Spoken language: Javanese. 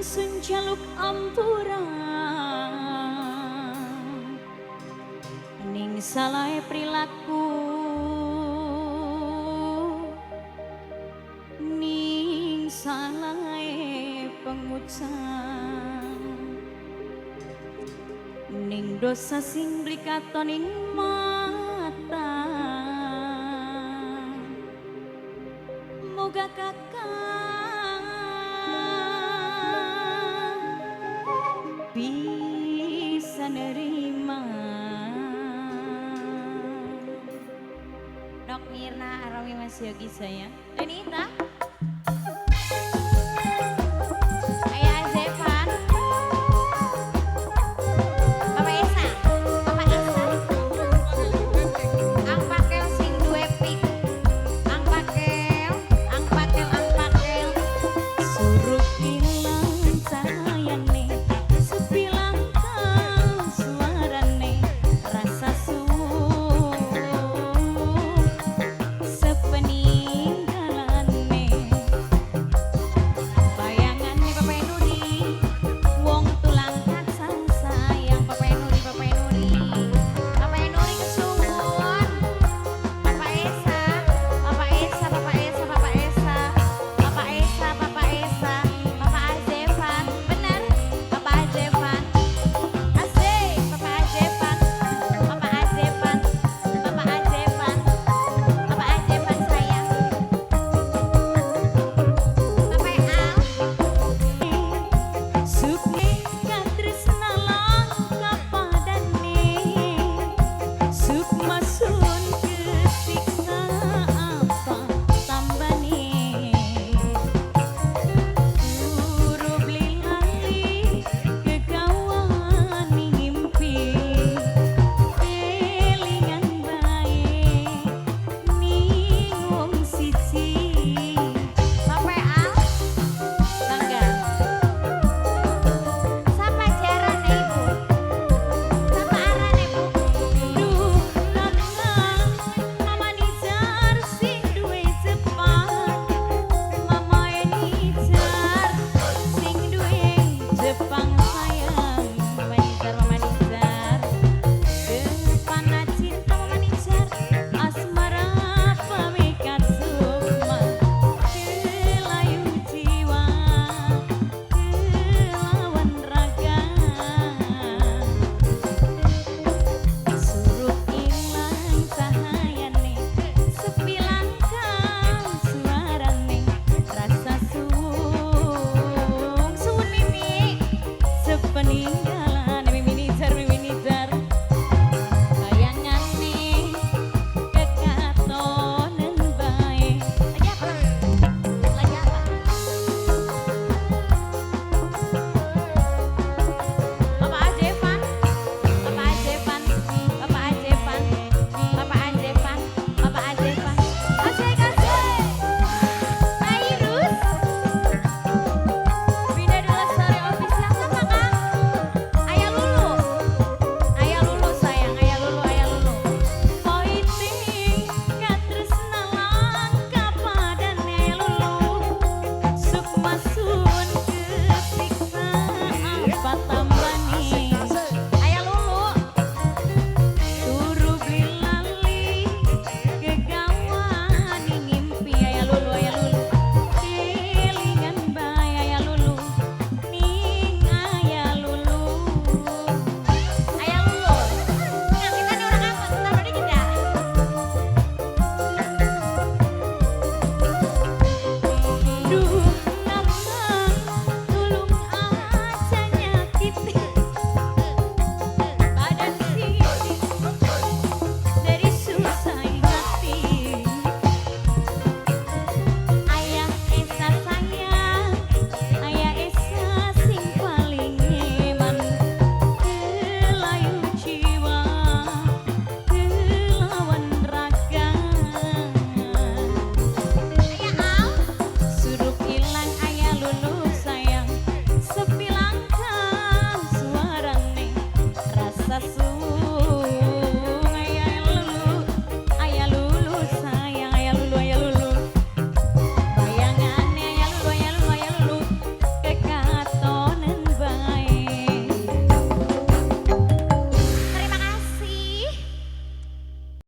Ingsun jaluk ampura ning salahe prilaku, ning salahe pengucap, ning dosa sing beli katon ing mata. Moga kakang bisa nerima. Dok Mirna Arawi, Mas Yogi sayang. Renita. Ayah Zevan. Bapak Esa, Bapak Esa. Ang pakel sing duwe pik. Ang pakel, ang pakel, ang pakel. Surup ilang cahayane, sepi langka suarane, rasa suwuk sepeninggalane. Bayangane Bapak Nuri, wong tulang kacang sayang. Bapak Nuri, Bapak Nuri. Bapak Nuri kesuwun. Bapak Esa, Bapak Esa, Bapak Esa, Bapak Esa. Bapak Esa, Bapak Esa, Bapak Azevan. Bener, Bapak Azevan. Asik, Bapak Azevan. Bapak Azevan. Bapak Azevan. Bapak Azevan sayang. Bapak Al. Sukme katresna langka padane, sukma.